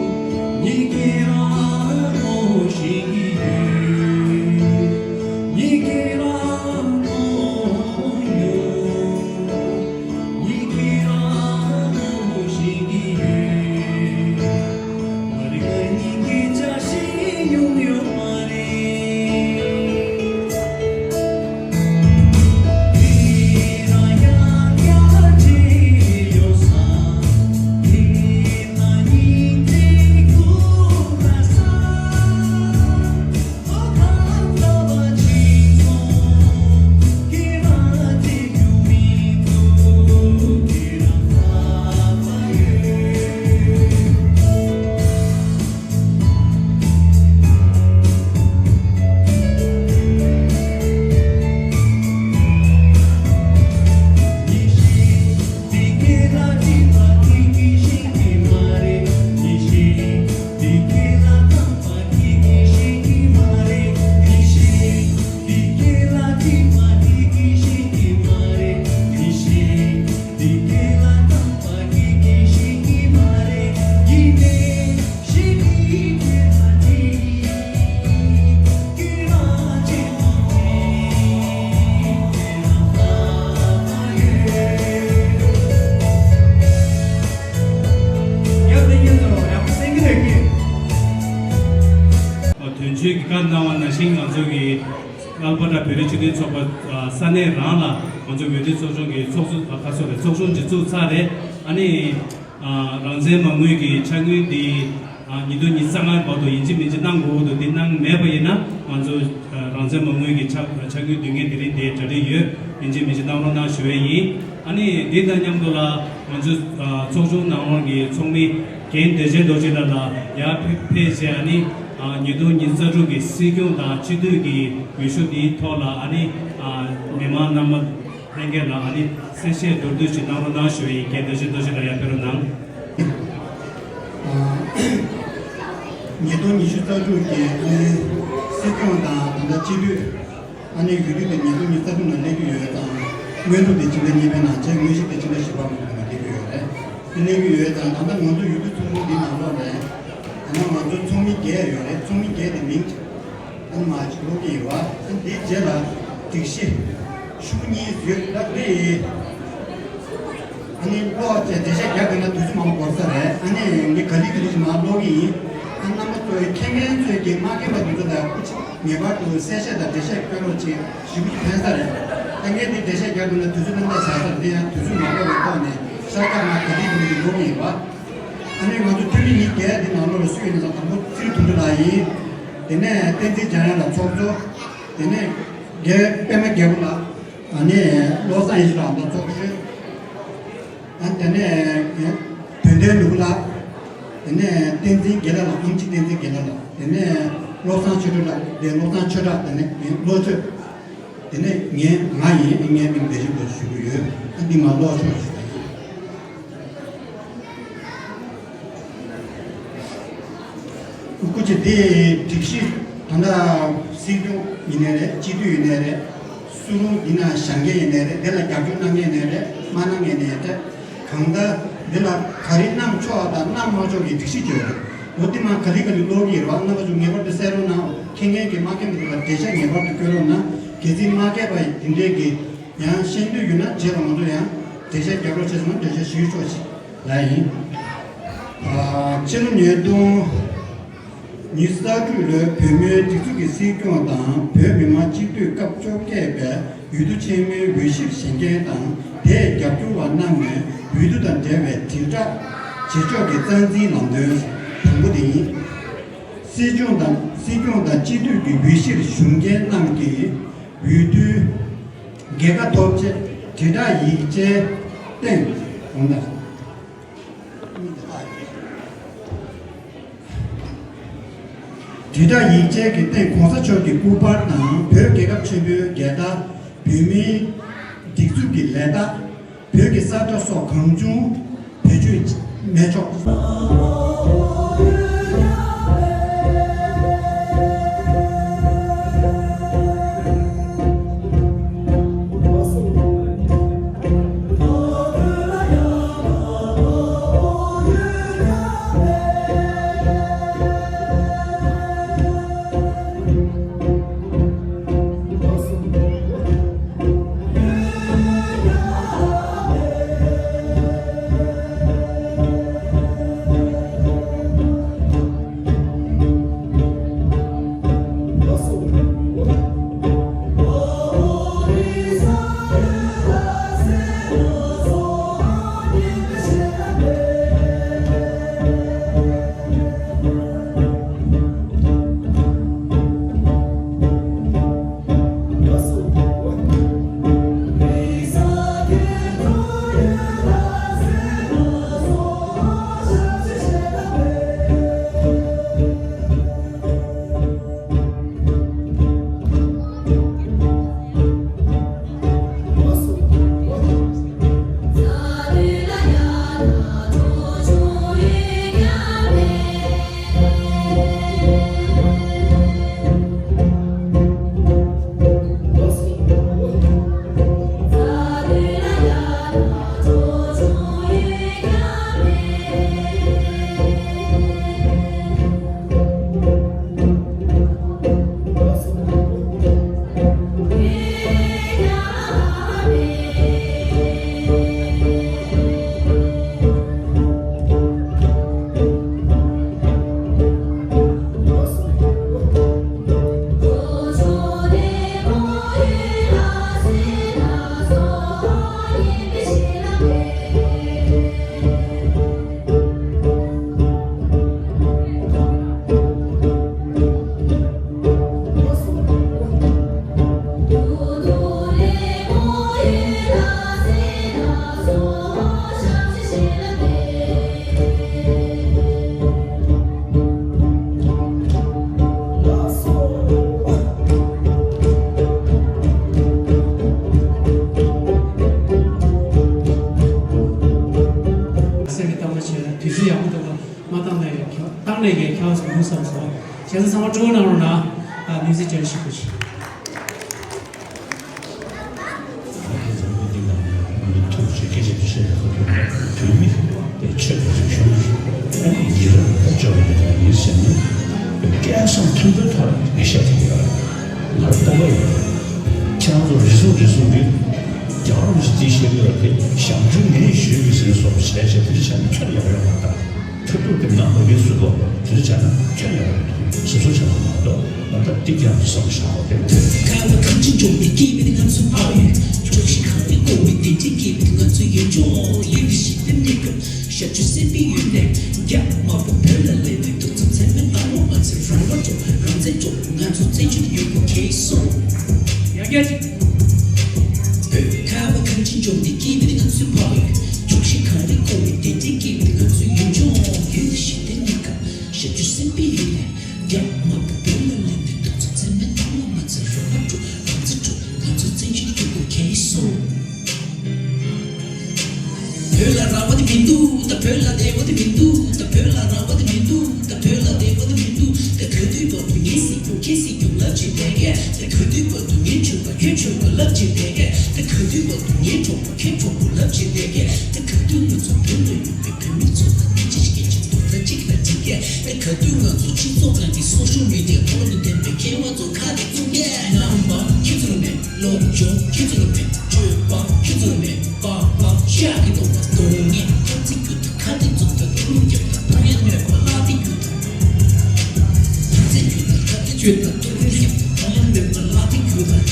དོན་གཅོད་ཀྱི་བཀའ་གནང་བ་ནང་བཞིན་ང་ཚོ་གི་ལྷག་པར་དུ་བོད་རིགས་སྤྱི་མཐུན་ཚོགས་པ་ས་གནས་རང་ལ་ང་ཚོ་འོས་བསྡུ་ཚོགས་ཆུང་གི་ཚོགས་གཙོ་ཁ་སོ་རེད། ཚོགས་ཆུང་གཅིག་བཙུགས་ཚར་རེད། ཨ་ནི། ཨ། རང་བཙན་མ་དངུལ་གྱི་ཕྱག་དངུལ་འདི། ཨ། ཉིས་སྟོང་ཉི་ཤུ་རྩ་ལྔའི་བར་དུ་ཡིན་གཅིག་མིན་གཅིག་གནང་དགོས་འདུག་འདི་གནང་མེད་པ་ཡིན་ན་ང་ཚོ་རང་བཙན་མ་དངུལ་གྱི་ཕྱག་ཕྱག་དངུལ་བསྡུ་མཁན་དེ་རིང་འདིར་གྲ་སྒྲིག་ཡོད། ཡིན་གཅིག་མིན་གཅིག་གནང་རོགས་གནང་ཞུ་བ་ཡིན། ཨ་ནི་འདི་དང་མཉམ་དུ་ལ་ང་ཚོ་ཚོགས་ཆུང་ནང་ལོགས་ཀྱི་ཚོགས་མི་རྒན་བདེ་ཆེན་རྡོ་རྗེ་ལགས་ལ་ཡར་ཕེབས་བྱས། ཨ་ནི་ཉིས་སྟོང་ཉི་ཤུ་རྩ་དྲུག་གི་སྲིད་སྐྱོང་དང་སྤྱི་འཐུས་ཀྱི་འོས་ཤོག་འདིའི་ཐོག་ལ་ཨ་ནི་མི་མང་རྣམ་པ། ལྷན་རྒྱས་ལ་ཨ་ནི་གསལ་བཤད་མདོར་བསྡུས་ཤིག་གནང་རོགས་གནང་ཞུ་བ་ཡིན། རྒན་བདེ་ཆེན་རྡོ་རྗེ་ལགས་ཡར་ཕེབས་རོགས་གནང་། ཨ། ཉིས་སྟོང་ཉི་ཤུ་རྩ་དྲུག་གི་ཨ་ནི་སྲིད་སྐྱོང་དང་ད་ལྟ་སྤྱི་འཐུས་ཨ་ནི་འོས་བསྡུ་དེ་ཉིས་སྟོང་ཉི་ཤུ་རྩ་དྲུག་ནང་སླེབས་ཀྱི་ཡོད་ཙང་། སྔོན་འགྲོ་དེ་ཕྱི་ཟླ་གཉིས་པའི་ནང་བྱས། དངོས་གཞི་དེ་ཕྱི་ཟླ་བཞི་པ་མ་གཏོགས་ནང་སླེབས་ཀྱི་ཡོད་རེད། དེ་སླེབས་ཀྱི་ཡོད་ཙང་ད་ལྟ་ང་ཚོ་འོས་བསྡུ་ཚོགས་ཆུང་འདི་ནང་ལོགས་ནས་ད་ལྟ་ང་ཚོ་ཚོགས་མི་བརྒྱད་ཡོད་རེད། ཚོགས་མི་བརྒྱད་དེ་མིང་ཨ་ནི་མ་གཅིག་ཀློག་གི་ཡོད་པ། ཨ་ནི་དེའི་རྗེས་ལ་སྒྲིག་གཞི་ཤོག་གཉིས་ཡོད། ད་དེ་ཨ་ནི་ཀློག་བྱས་འགྲེལ་བཤད་རྒྱག་དགོས་ན་དུས་ཚོད་མང་པོ་འགོར་ས་རེད། ཨ་ནི་ངས་ག་ལེ་ག་ལེ་ཞིག་མར་ཀློག་གི་ཡིན། ཨ། རྣམ་པ་ཚོས་མཁྱེན་མཁན་ཚོས་ཀྱི་མ་མཁྱེན་པ་དེ་ཚོ་ལ་ངེས་པར་དུ་གསལ་བཤད་དང་འགྲེལ་བཤད་སྐྱོན་རོགས་བྱེད། ཞེ་པོ་ཅིག་ཕན་ས་རེད། ད་ངས་འདི་འགྲེལ་བཤད་རྒྱག་དགོས་ན་དུས་ཚོད་ནམ་ཟླ་ཟ་ས་རེད། དེ་ཡང་དུས་ཚོད་མ་འགོར་བའི་ཐོག་ནས་ཤར་རྒྱག་མ་ག་ལེ་ག་ལེ་ཞིག་ཀློག་གི་ཡིན་པ། ཨ་ནི་ང་ཚོ་འཐུས་མི་ཉིས་བརྒྱད་འདི་ནང་ལོགས་ལ་སུ་ཡིན་ན་ཟེར། དང་པོ་ཚེ་རིང་དོན་གྲུབ་ལགས་ཡིན། དེ་ནས་བསྟན་འཛིན་འཇམ་དབྱངས་ལགས་ཚོགས་གཙོ། དེ་ནས་རྒན་པད་མ་རྒྱལ་པོ་ལགས། ཨ་ནི་བློ་བཟང་ཡེ་ཤེས་ལགས་དང་ཚོགས་གཞོན། ཨ། དེ་ནས་བོན་ལྡན་ནོར་བུ་ལགས། དེ་ནས་བསྟན་འཛིན་དགེ་ལགས་ལགས། ཨེམ་ཆི་བསྟན་འཛིན་དགེ་ལགས་ལགས། དེ་ནས་བློ་བཟང་ཆོས་སྒྲོན་ལགས། དེ་བློ་བཟང་ཆོས་གྲགས། དེ་ནས་བློ་ཆོས། དེ་ནས་ངའི་ང་ཡིན། ངའི་མིང་བདེ་ཆེན་རྡོ་རྗེ་ཞུ་གི་ཡོད། ཨ། འདི་མར་ཀློག་ཆོག་ཞུ་ཡིན། སྐུ་མཁྱེན། དེ་སྒྲིག་གཞི་ད་ལྟ་སྲིད་སྐྱོང་ཡིན་ནའི་རེད། སྤྱི་འཐུས་ཡིན་ནའི་རེད། སུ་རུང་ཡིན་ན་བཞེངས་མཁན་ཡིན་ནའི་རེད། དེ་ལ་རྒྱབ་སྐྱོར་གནང་མཁན་ཡིན་ནའི་རེད། མ་གནང་མཁན་ཡིན་ནའི་རེད། གང་ལྟར་འདི་ལ་ག་རེ་གནང་ཆོག་དང་གནང་མ་ཆོག་གི་སྒྲིག་གཞི་ཅིག་ཡོད་རེད། འོ་དེ་མར་ག་ལེ་ག་ལེ་ཀློག་གི་ཡིན་རེད་པ། རྣམ་པ་ཚོ་ངེས་པར་དུ་གསན་རོགས་གནང་། མཁྱེན་མཁན་གྱི་མ་མཁྱེན་པ་དེ་ལ་འགྲེལ་བཤད་ངེས་པར་དུ་སྐྱོན་རོགས་གནང་། གལ་སྲིད་མ་མཁས་པ་དེ་འདྲས་ཀྱི་ཡང་ཤེས་འདོད་ཡོད་ན་རྗེས་ལ་ང་ཚོ་ཡང་འགྲེལ་བཤད་རྒྱག་རོགས་བྱས་སོང་ན་འགྲེལ་བཤད་ཞུ་ཆོག་ཅིག་ལ་ཡིན། ཨ། ཕྱི་ལོ་ཉིས་སྟོང་ཉི་ཤུ་རྩ་དྲུག་ལོའི་བོད་མིའི་སྒྲིག་འཛུགས་ཀྱི་སྲིད་སྐྱོང་དང་བོད་མི་མང་སྤྱི་འཐུས་སྐབས་བཅོ་བརྒྱད་པའི་འོས་བསྡུ་ཆེན་མོའི་འོས་གཞིར་བཞེངས་མཁན་དང་དེས་རྒྱབ་སྐྱོར་བ་རྣམས་ནས་འོས་བསྡུ་དང་འབྲེལ་བའི་དྲིལ་བསྒྲགས་བྱེད་ཕྱོགས་ཀྱི་རྩ་འཛིན་ལམ་སྟོན་དང་པོ་དེ་ཡིན། སྲིད་སྐྱོང་དང་སྲིད་སྐྱོང་དང་སྤྱི་འཐུས་ཀྱི་འོས་གཞིར་ཞུགས་མཁན་རྣམས་ཀྱིས་འོས་བསྡུའི་རྒྱལ་ཁ་ཐོབ་ཆེད་དྲིལ་བསྒྲགས་ཡིག་ཆའི་སྟེང་འོང་དང་། དྲིལ་བསྒྲགས་ཡིག་ཆའི་གི་སྟེང་གོང་ས་མཆོག་གི་སྐུ་པར་དང་བོད་རྒྱལ་ཁབ་ཆེན་པོའི་རྒྱལ་དར། བོད་མིའི་སྒྲིག་འཛུགས་ཀྱི་ལས་རྟགས། བོད་ཀྱི་ས་ཁྲ་སོགས་གང་བྱུང་བེད་སྤྱོད་མི་ཆོག་སེམས་ཀྱི་གཏམ་པ་བྱས་ན་དུས་ཚོད་ཡག་པོ་འདུག་ལ། མ་བཏང་ནས་ཁྱོད་བཏང་ནས་ཀྱི་ཁྱོད་ཚོ་ངུ་བསམ་སོང་། བྱས་ཙང་ཚང་མ་སྤྲོ་བོ་གནང་རོགས་གནང་། ཨ། མིའུ་ཟིག་ཅན་ཞིག་དགོས་ཤིག་ཁྱེད་རང་ཚོ་རེ་ཟུང་རེ་ཟུང་གིས་རྒྱལ་བ་རིན་པོ་ཆེ་དེ་བཤད་ཀྱི་ཡོད་རེད་དེ། ཞབས་དྲུང་ངས་ཞུས་པའི་ཟིན་སོགས་བྱས་བྱས་དེ་འདྲ་བྱས་ན་ཁྱོན་ཡོད་ཡོད་མ་རེད། ད་ཐུབ་ཐུབ་དེ་ནང་མ་གིན་སུ་གོ་དེ་འདྲ་བྱས་ན་ཁྱོན་ཡོད་རེད། སོ་སོ་བྱས་ན་མ་གཏོགས་ང་ད་འདི་ཀྱང་བསམ་བཞག་གོ་དེ། ཁ་བ་གངས་ཅན་ལྗོངས་འདི་སྐྱིད་པའི་ང་ཚོ་ཕ་ཡུལ། ཕྱོགས་བཞི་གངས་རིས་བསྐོར་བའི་བདེ་སྐྱིད་སྐྱིད་པའི་ང་ཚོ་ཡུལ་ལྗོངས། ཡུལ་འདི་ཞིག་ཏུ་གནས་དགོས། ཞབས་ཞུ་སེམས་པའི་ཡུལ་ནས་རྒྱ་དམར་པོ་བོད་ལ་སླེབས་ནས་ཐུགས་བསམ་ཚད་མེད་བཏང་བ་མ་ཚད་རང་དབང་སྤྲོ་རང་བཙན་སྤྲོ་ང་ཚོ་བཙན་བྱོལ་ཡུལ་གོ་གས་སོང་། ཡང་བསྐྱར་ཅིག་བོད་ཁ་བ་གངས་ཅན་ལྗོངས་འདི་སྐྱིད་པའི་ང་ཚོའི་ཕ་ཡུལ། ཕྱོགས་བཞི་གངས་རིས་བསྐོར་བའི་བདེ་སྐྱིད་སྐྱིད་པའི་ང་ཚོའི་ཡུལ་ལྗོངས། ཡུལ་འདི་ཞིག་ཏུ་གནས་སྐབས་ཞབས་ཞུ་སེམས་པའི་ཡུལ་ནས་རྒྱ་དམར་པོ་བོད་ལ་སླེབས་ནས་ཐུགས་བསམ་ཚད་མེད་བཏང་བ་མ་ཚད་རང་དབང་སྤྲོ་རང་བཙན་སྤྲོ་ང་ཚོ་བཙན་བྱོལ་ཡུལ་གོ་གས་སོང་། བོད་ལ་རང་དབང་དེ་མི་འདུག་ད་བོད་ལ་བདེ་བ་དེ་མི་འདུག་ད་བོད་ལ་རང་དབང་དེ་མི་འདུག་ད་བོད་ལ་བདེ་བ་དེ་མི་འདུག་ད་ག་དུས་བར་དུ་ངས་སྲིད་སྐྱོང་ཁྱེད་སྲིད་སྐྱོང་ལབ་བྱས་བསྡད་གས། ད་ག་དུས་བར་དུ་ངས་ཆོལ་ཁ་ཁྱོད་ཆོལ་ཁ་ལབ་བྱས་བསྡད་གས། ད་ག་དུས་བར་དུ་ངས་གྲོགས་པོ་ཁྱོད་གྲོགས་པོ་ལབ་བྱས་བསྡད་གས། ད་ག་དུས་ང་ཚོ་བོད་ལ་ཡོད་པའི་བོད་མི་ཚོ་དང་སྐད་ཆ་སྐད་ཆ་རྡོག་རྩ་གཅིག་ལ་འགྲིག་གས། ད་ག་དུས་ང་ཚོ་སྤྱི་ཚོགས་ནང་གི་སོ་ཤལ་མི་ཌི་ཡ་ཐོག་ནས་བསྟན་པའི་མཁས་དབང་ཚོ་ཁ་བརྡ་བཙུགས་གས། རྣམ་པ་ཁྱེད་ཚོ་ལ་མེད། ལོ་ཇོ་ཁྱེད་ཚོ་ལ་མེད། ཆོས་པ་ཁྱེད་ཚོ་ལ་མེད། པ་པ་ཤ་གི་གཏོང་བ་གཏོང་ངེས། ཁ་ཚིག་རྒྱུ་དང་ཁ་ཚིག་རྫོགས་དང་གཏོང་རྒྱབ་དང་གཏོང་ཡང་མེད་པ་ལ་དེ་རྒྱུ་དང་། ཁ་ཚིག་རྒྱུ་དང་ཁ་ཚིག་ཆོས་དང་གཏོང་རྒྱབ་དང་གཏོང་ཡང་མེད་པ་ལ་དེ་རྒྱུ་དང་།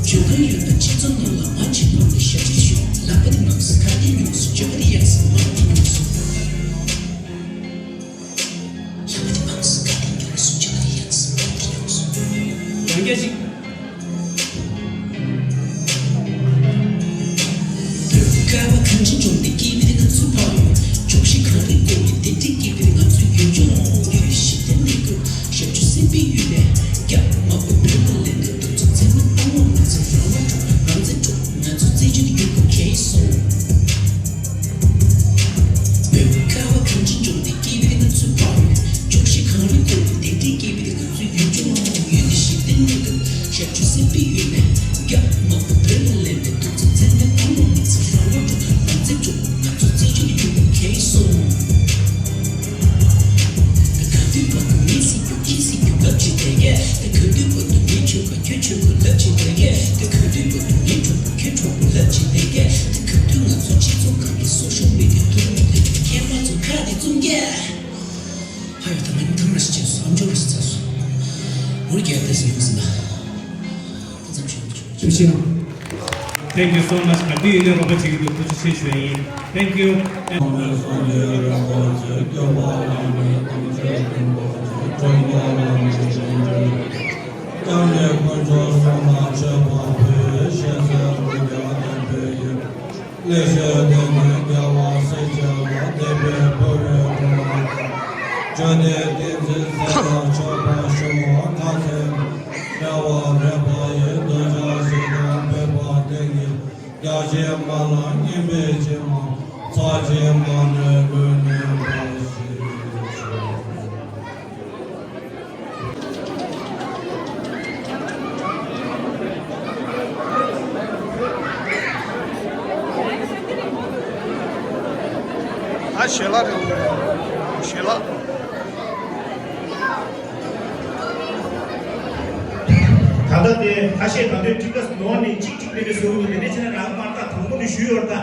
ཇོ་ཁ་ཡོད་པ་སྤྱི་ཚོགས་ནང་ལ་མ་ཕྱི་ཕམ་ནས་ཞབས་ཕྱི་ཞུ་ལག་པ་དེ་མང་སུ་ཁ་དེ་ཉུང་སུ་ཇོ་ཁ་དེ་ཡག་སུ་མ་དེ་ཉུང་སུ། ཡང་བསྐྱར་ཅིག་བོད་ཁ་བ་གངས་ཅན་ལྗོངས་འདི་སྐྱིད་པའི་ང་ཚོ་ཕ་ཡུལ། ཕྱོགས་བཞི་གངས་རིས་བསྐོར་བའི་བདེ་སྐྱིད་སྐྱིད་པའི་ང་ཚོའི་ཡུལ་ལྗོངས། ཡུལ་ཞི་བདེ་གནས་དགོས། ཞབས་ཞུ་སེམས་པའི་ཡུལ་ནས་རྒྱ་དམར་པོ་བོད་ལ་སླེབས་ནས་ཐུགས་བསམ་ཚད་མེད་བཏང་བ་མ་ཚད་རང་དབང་སྤྲོ་རང་བཙན་སྤྲོ་ང་ཚོ་བཙན་བྱོལ་དུ་ཡོད་དགོས་གལ་སོང་། བོད་ཁ་བ་གངས་ཅན་ལྗོངས་འདི་སྐྱིད་པའི་ང་ཚོའི་ཕ་ཡུལ། ཕྱོགས་བཞི་གངས་རིས་བསྐོར་བའི་བདེ་སྐྱིད་སྐྱིད་པའི་ང་ཚོའི་ཡུལ་ལྗོངས། ཡུལ་འདི་ཞི་བདེ་གནས་སྐབས་ཞབས་ཞུ་སེམས་པའི་ཡུལ་ནས་རྒྱ་དམར་པོ་བོད་ལ་སླེབས་ནས་ཐུགས་བསམ་ཚད་མེད་བཏང་བ་མ་ཚད་རང་དབང་སྤྲོ་རང་བཙན་སྤྲོ་ང་ཚོ་བཙན་བྱོལ་དུ་ཡོད་དགོས་གལ་སོང་། ག་དུས་བར་དུ་ངས་སྲིད་སྐྱོང་ཁྱེད་སྲིད་སྐྱོང་ལབ་བྱས་བསྡད་གས། ད་ག་དུས་བར་དུ་ངས་ཆོལ་ཁ་ཁྱོད་ཆོལ་ཁ་ལབ་བྱས་བསྡད་གས། ད་ག་དུས་བར་དུ་ངས་གྲོགས་པོ་ཁྱོད་གྲོགས་པོ་ལབ་བྱས་བསྡད་གས། ད་ག་དུས་ང་ཚོ་སྤྱི་ཚོགས་ཁག་གི་སོ་ཤལ་མི་ཌི་ཡ་ཐོག་ནས་བསྟན་པའི་མཁས་པ་ཚོ་ཁ་བརྡ་བཙུགས་གས། ཧ་ཡོད་ད་ང་ནི་ཐང་ར་ཞིག་བྱས་སོང་། ཨམ་ཅོག་ར་ཞིག་ཚར་སོང་། འུར་རྒྱག་བསྡད་ཟིན་ཡོང་ཟིན་ད། ད་ཙམ་ཞིག་ཡོང་ཆོག་ཐུགས་རྗེ་གནང་། Thank you so much. ག་དུས་ཡིན་ནའི་རོགས་པ་བྱེད་ཀྱི་འདུག་ཐུགས་རྗེ་ཆེ་ཞུ་ཡ་ཡིན། Thank you. ལེགས་བཤད་བསྟན་པའི་རྒྱལ་བ་སྲས་བཅས་ལ་དད་པས་ཕུལ་བའི་དྲི་མ་དང་། བརྗོད་བདེ་བསྟན་འཛིན་གསལ་ལ་མཆོད་པ་ཞུ་བ་ཁ་ཚོན་རལ་བ་རལ་པ་ཡི་གདུལ་བྱ་ཞིག་དང་བོད་པ་སྟེང་གི་རྒྱལ་གཞི་མ་ལ་སྙིང་པོའི་ཕྱི་མ་ཚར་གཅིག་མ་ནོར་ལུས་གནས་པ་ཞིག་ཞུ། ཨ་ཞལ་ལག་རེད་འོ། ཞལ་ལག་ད་ལྟ་དེ་ཁ་ཤས་ད་ལྟའི་ཊི་ཀ་ནོར་ནས་གཅིག་གཅིག་རེ་རེ་བཟོ་གི་འདུག་དེ་འདྲ་བྱས་ན་རག་མ་རེད། ད་དང་པོ་ནས་ཞུས་ཡོད་རེད་ད།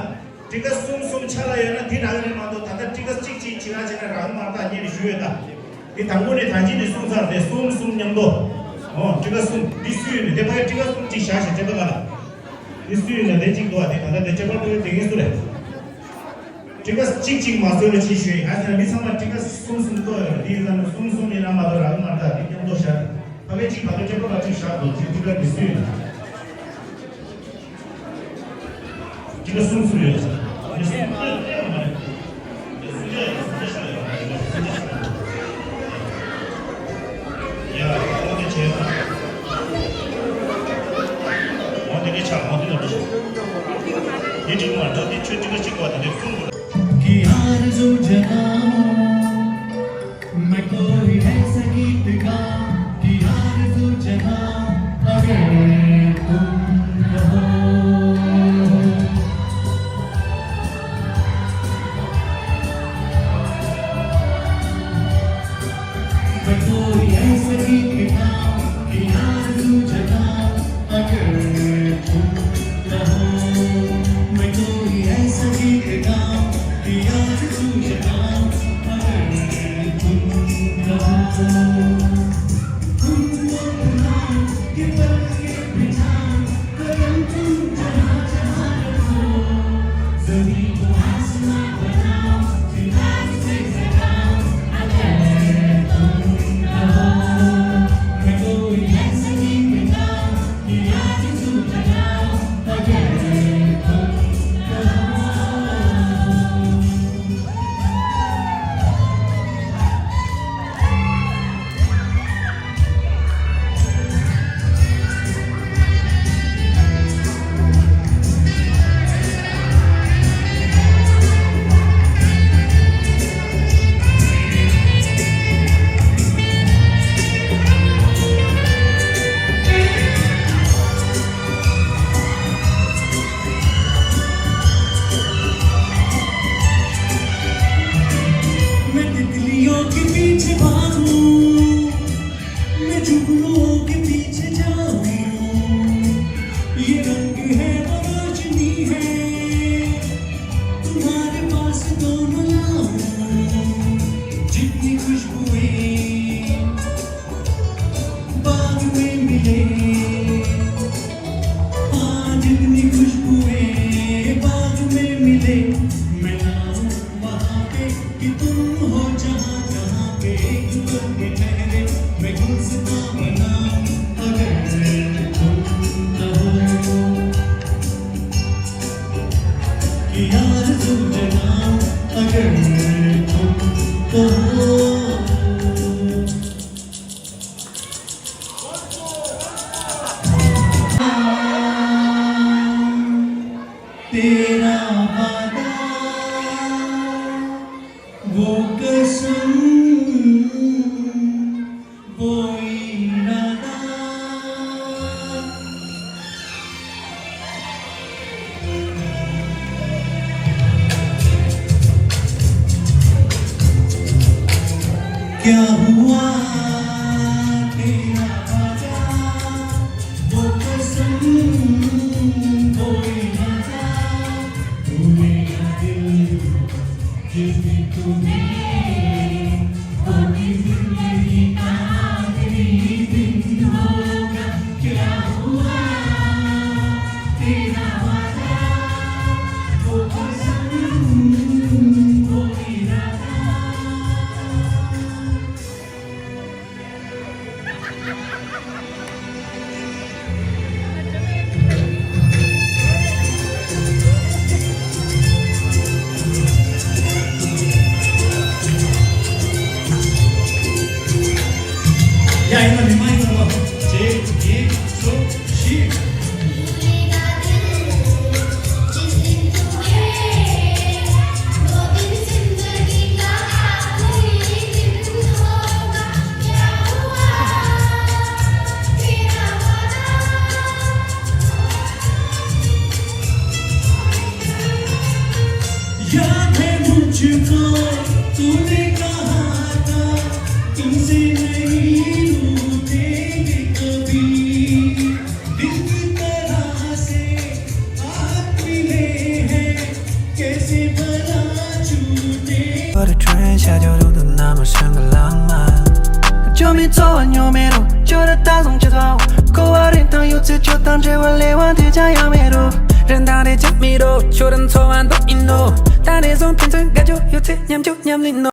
ཊི་ཀ་གསུམ་གསུམ་ཆ་ལ་ཡོད་ན་དེ་རག་གི་རེད་མ་གཏོགས་ད་ལྟ་ཊི་ཀ་གཅིག་གཅིག་བྱེད་ར་བྱས་ན་རག་མ་རེད་ད་སྙད་ནས་ཞུས་ཡོད་ད། དེ་དང་པོ་ནས་ད་གཅིག་ནས་གསུངས་ཚར་ཏེ་གསུམ་གསུམ་མཉམ་དུ། ཨོ་ཊི་ཀ་གསུམ་འདི་སུ་ཡོད་ནས་དེ་ཕ་གི་ཊི་ཀ་གསུམ་གཅིག་བཞག་ཞེས་དྲན་པ་ག་ལ། འདི་སུ་ཡོད་ན་དེ་གཅིག་འདུག་ཨ། དེ་ད་ལྟ་དེ་ཁྱད་པར་དུ་ཡོད་དེ་ངེས་སུ་རེད། ཊི་ཀ་གཅིག་གཅིག་མ་བཟོས་ལ་ཅི་ཞུ་ཡིན་ང་ཟེར་ན་མི་ཚང་མ་ཊི་ཀ་གསུམ་གསུམ་བཏོན་ཡོད་རེད། དེ་ཡིན་ཙང་གསུམ་གསུམ་ཡིན་ན་མ་གཏོགས་རག་གི་མ་རེད་ད། དེ་མཉམ་དུ་བཞག་རེད། ཕ་གི་གཅིག་ད་ལྟ་ཁྱད་པར་ལ་གཅིག་བཞག་འདུག་ཅིག་ཊི་ཀ་འདི་སུ་ཡོད། ཊི་ ཁྱེད་གསུམ་གསུམ་ཡོད་ཟེར། ངས་གསུམ་གསུམ་ཡོད་ཟེར་མ་རེད། སུམ་ཅུ་ཡ་སུམ་ཅུ་ཤ་ཡོད་རེད། སུམ་ཅུ་ཤ་ཡོད། ཡ། འོ་དེ་བྱས་ན། འོ་དེ་གི་ཆ་འོ་དེ་ལ་འགྲོ་ཤོག་དེ་འགྲིག་མ་འགྲོ་དེ་ཆོས་ཀྲི་ཀ་གཅིག་པ་དེ་འདྲ་གསུམ་འགྲོ། की आरज़ू जगाओ, मैं कोई ऐसा गीत गाऊं, की आरज़ू जगाओ, अगर तुम कहो। मैं कोई ऐसा गीत गाऊं, की आरज़ू जगाओ, अगर तुम कहो। मैं कोई ऐसा गीत गाऊं, कि आरज़ू जगाऊं, अगर तुम कहो। तुम अपना ये पल के बिठाओ, कदम तुम जहाँ जहाँ रखो। जमीन को आसमां बनाओ, फिर आज से जगाओ, अगर तुम कहो। मैं कोई ऐसा गीत गाऊं, मैं तितलियों के पीछे भागूं, मैं जुगनुओं के पीछे जाऊं। ये रंग है वो रोशनी है, तुम्हारे पास दोनों लाऊं। जितनी खुशबुएं बाग में मिले, हाँ, जितनी खुशबुएं बाग में मिले, मैं लाऊं वहाँ पे कि तुम हो जहाँ जहाँ पे एक बन के ठहरे। मैं गुलसिता बनाऊं अगर तुम कहो। कि आरज़ू जगाऊं अगर तुम कहो। तेरा वादा, वो कसम, वो इरादा। क्या हुआ तेरा वादा, वो कसम, वो इरादा? तू मेरा दिल, जिस दिन तूने वो दिन जिंदगी का आखिरी दिन होगा। क्या हुआ तेरा वादा, वो कसम, वो इरादा? ཡ། ཡིན་ན་མི་མང་ཡིན་ནོ། གཅིག་གཉིས། གསུམ། བཞི། याद है मुझको तूने कहा था, तुमसे नहीं रूठेंगे कभी। दिल की तरह से हाथ मिले हैं, कैसे भला छूटे। 我的春夏秋冬都那么深的浪漫。 བཅོས་མའི་འཚོ་བ་མྱོང་མེད་རུང་། བཅོས་ར་ད་བཟུང་ཇི་ལྟར་འོང་། འཁོར་བ་རིན་ཐང་ཡོད་ཚད། ཁྱོད་དང་འབྲེལ་བ་ལས་དབང་དེ་ཅང་ཡང་མེད་རུང་། རིན་ཐང་རེ་ཅང་མེད་རུང་། ཁྱོད་རང་འཚོ་བ་འདི་ཡིན་ནོ། ད་ནས་བཟུང་ཕན་ཚུན་དགའ་སྐྱོ་ཡོད་ཚད། མཉམ་སྤྱོད་མཉམ་ལེན་ནོ།